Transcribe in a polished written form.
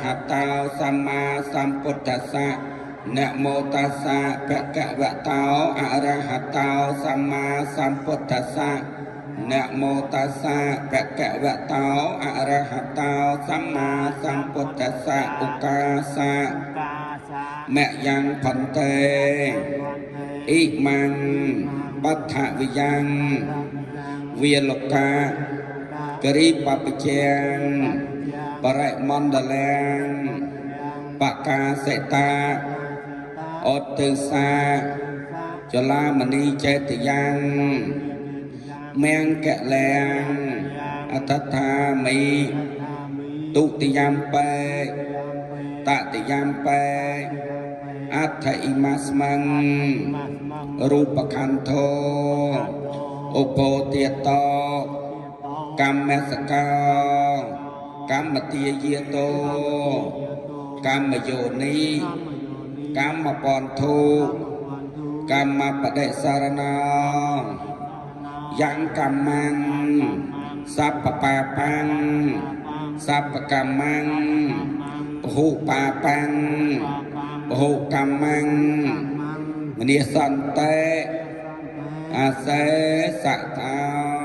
ហតោសម្មាសម្ពុទ្ធស្សៈ នមោតស្សៈភគវតោអរហតោសម្មាសម្ពុទ្ធស្សៈ នមោតស្សៈភគវតោអរហតោសម្មាសម្ពុទ្ធស្សៈ ឧកាសៈមយ៉ាងផន្តេ អ៊ីមੰបដ្ឋវិយ៉ាងវាលកាករិបពជាងបរិមណ្ដលាំងបកាសិតាអត់ទិសាចលាមនីចេតយ៉ាងមង្គលាំងអតថាមិ ទុតិយំបេតតិយំបេអដ្ឋិមស្មੰរូបខន្ធោឧបោទាតោកម្មសកោកម្មទាយាតោកម្មយោនិកម្មពន្ធុកម្មបដិសារណោយ៉ាងកម្មੰសัพពបាបាំងសัพពកម្មੰពហុបាបាំងពហុកម្មੰមនិសន្តិអាសេសតោ